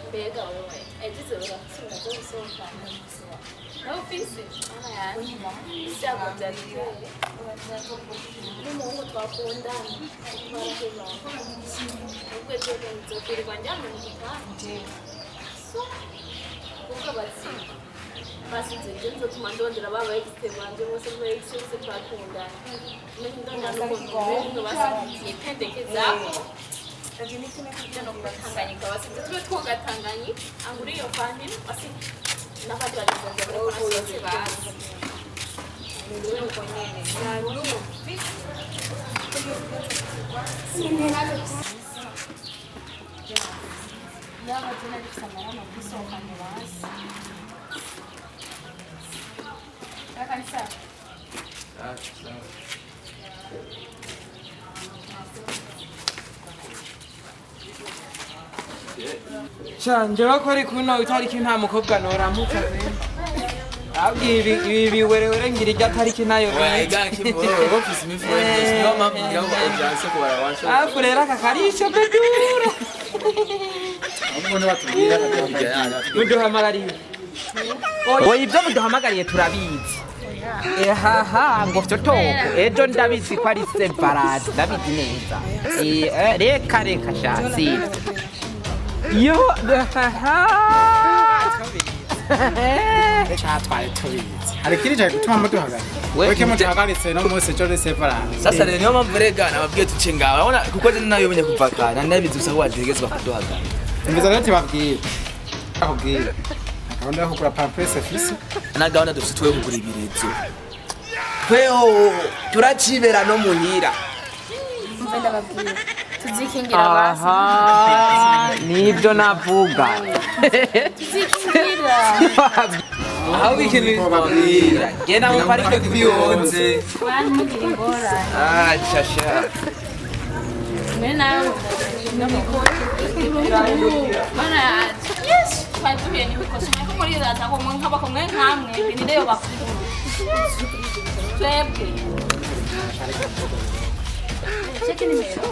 Mbega wewe, ejo uzobura zo gusohokana nawe ufise mama yanjye ibyago byaduteye n'umuhungu twakundana twarahebana, ubwo ejo nzokwirirwa ndyamye mu gitanda. So kuvuga bati basize ibyo nzotuma ndondera ba ex banje bose, ba ex bose twakundana, ndondera n'ukuntu basize pendekezako no kuba Tanganyika, basize tube twoga Tanganyika, angura iyo fanta basi n'abandi bagenzi banje bariko nasohotse bazi. Nuko nyene. Yaba jena rifise amarama gusohokana basi. Kaka ni sawa. Sha, njyewe ko ari kuno itariki nta mukobwa noramutsa pe. Abwiye ibi ibi biwerewere ngira irya tariki nayo. Afu rero aka karisho pedura. Muduhamagariye. Oya, ibyo muduhamagariye turabizi. Ehaha, ngo vyotoko ejo ndabizi ko ari separate, ndabizi neza. Reka reka sha, sivyo yo haha. Twari tubizi hari ikindi cyari gutuma muduhagarika weke muduhagaritse no munsi ejo separate. Sasa rero niyo mpamvu rega nababwiye tuce ngaho, urabona kuko je nabimenye kuva kare, nabizi gusa ko bategetswe kuduhagarika. Imbiza rero tibabwira akubwira gahunda yo kugura pampese fisi. Na gahunda dufite twe kugura ibirezo, tweho turacibera no muhira. Mve ndababwira, tuzikingira basi. Aha nibyo navuga. Tuzikingira. Aho ikintu babwira, genda mu parike kwiyonze. Bantu mugira ingorane. Ah, shasha. Mwe nawe mana yacu, yes, twari duhuye n'ibikoso mwe muri rata ko mwe nk'abako mwe nkamwe binire bakuru twebwe. Cheki nimero.